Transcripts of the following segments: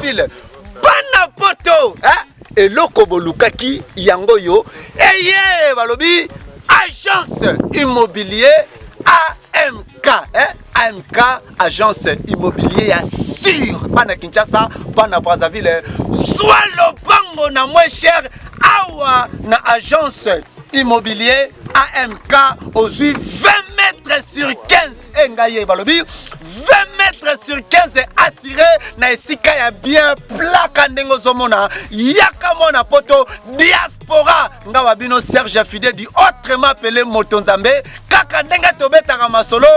Brazzaville, bana poto, eh? Eloko bolukaki yango yo eye, balobi agence immobilier AMK, eh? AMK, agence immobilier ya sur bana Kinshasa, bana Brazzaville, zwa lopango na moins cher awa na agence immobilier AMK, ozwi 20 mètres sur 15. E ngai ye, balobi 20 mètres sur 15 assuré na esika ya bien plaka ndenge ozomona. Yaka mwana poto, diaspora, nga wa bino Serge Fide du autrement appelé Moto Nzambe. Kaka ndenge tobetaka masolo,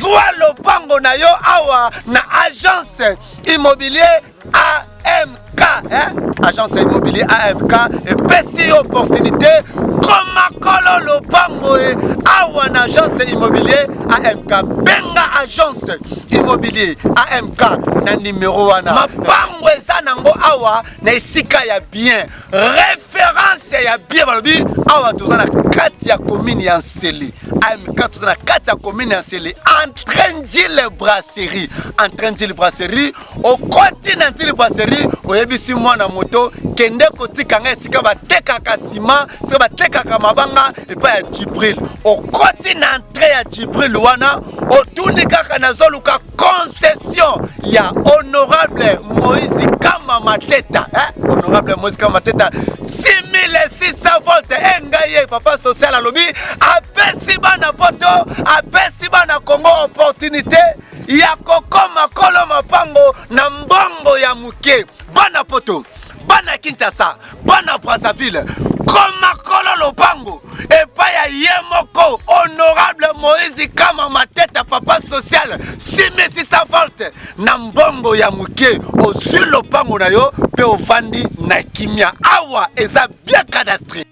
zwa lopango na yo awa na agence immobilier AMK, eh? Agence immobilier AMK epesi yo opportunité, koma kolo lopango e awa na agence immobilier AMK. Benga agence immobilier AMK na numero wana. Mapango eza nango awa na esika ya bien, référence ya bien. Balobi awa toza na kati ya commune ya Nsele. AMK, toza na kati ya commune ya Nsele, entre Njile Brasserie, entre Njile Brasserie. Okoti na Njili Brasserie, oyebisi mwana moto: "Kende kotika ngai esika batekaka nsima, esika batekaka mabanga epai ya Jibril." Okoti na entrée ya Jibril wana, otuni kaka: "Nazoluka concession ya honorable Moïse Kama Mateta, eh? Honorable Moïse Kama Mateta, 6600 volt." E ngai ye, papa social alobi apesi bana poto, apesi bana Congo opportunité ya kokoma kolo mapango na mbongo ya moke. Bana poto, bana Kinshasa, bana Brazzaville, koma kolo lopango epai ya ye moko honorable Moïse Kama Mateta, papa social, 6600 volt na mbongo ya moke. Ozwi lopango na yo mpe ovandi na kimia. Awa eza bien cadastré.